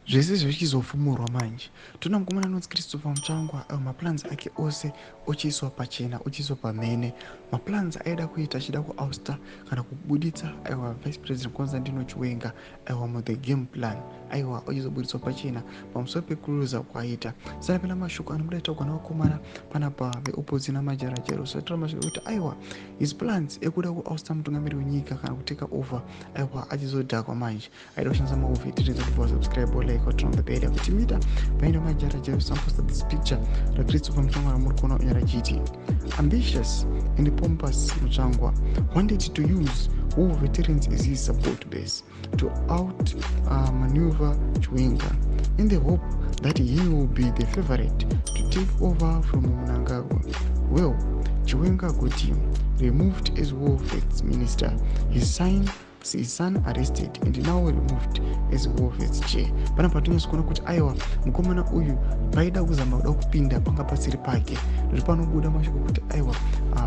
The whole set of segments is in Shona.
Zvese zvichizofumurwa manje, toona mukomana anonzi Christopher Mutsvangwa, ayo maplans ake ose ochiiswa pachena, ochiiswa pamhene. Maplans aida kuita achida kuousta kana kubuditsa, aiwa, Vice President Constantino Chiwenga, aiwa, muthe game plan, aiwa, ochizoburitswa pachena pamusoro pekuruza kwaaita. Sanapena mashoko anobuda taugwa navakomana panapa veopposition amajarajero satora mashoko ekuti, aiwa, his plans ekuda kuousta mutungamiri wenyika kana kutake over, aiwa, achizodhakwa manje. Aida kushandisa mawar veterans. Kuti subscribe, like, turn on the bell kuti mita paenda majarajero samposta this picture raChristopher Mutsvangwa ramuri kuona unyara chiti, "Ambitious and pompous Mutsvangwa wanted to use war veterans as his support base to out maneuver Chiwenga in the hope that he will be the favorite to take over from Mnangagwa. Well, Chiwenga got him removed as war vets minister, his son arrested and now removed as war vets chair." Panapa tonyatsokuona kuti, aiwa, mukomana uyu paida kuzama kuda kupinda panga pasiri pake, nekuti panobuda mashoko kuti, aiwa,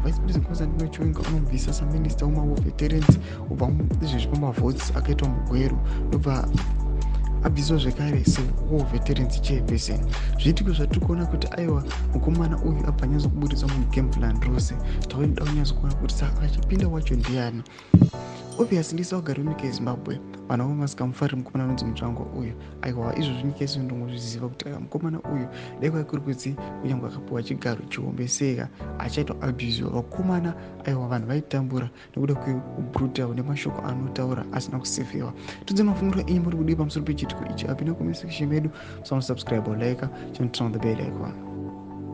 Vice President Constantino Chiwenga unobvisa saminister wemawar veterans, ubva izvezvi pamavotes akaitwa muGweru, ndobva abviswa zvekare sewar veterans chairperson. Zviitiko zvatiri kuona kuti, aiwa, mukomana uyu abva anyatsokuburitswa mugame plan rose. Takuda kunyatsokuona kuti saka achipinda wacho ndiani. Obviously ndisavagari venyika yeZimbabwe, vanhu vamwe vasikamufariri mukomana anonzi Mutsvangwa uyu. Aiwa, izvozvo nyika yese ndongozviziva kuti, aiwa, mukomana uyu dai kwai kuri kudzi kunyange akapiwa chigaro chihombe seka achaitwa abusiwa vakomana. Aiwa, vanhu vaitambura nekuda kwebrutal nemashoko anotaura asina kusefiwa. Tudze mafungiro enyu muri kudii pamusoro pechiitiko ichi? Apinda comment section medu, samusubscribe, like, chinoturn on the bell icon.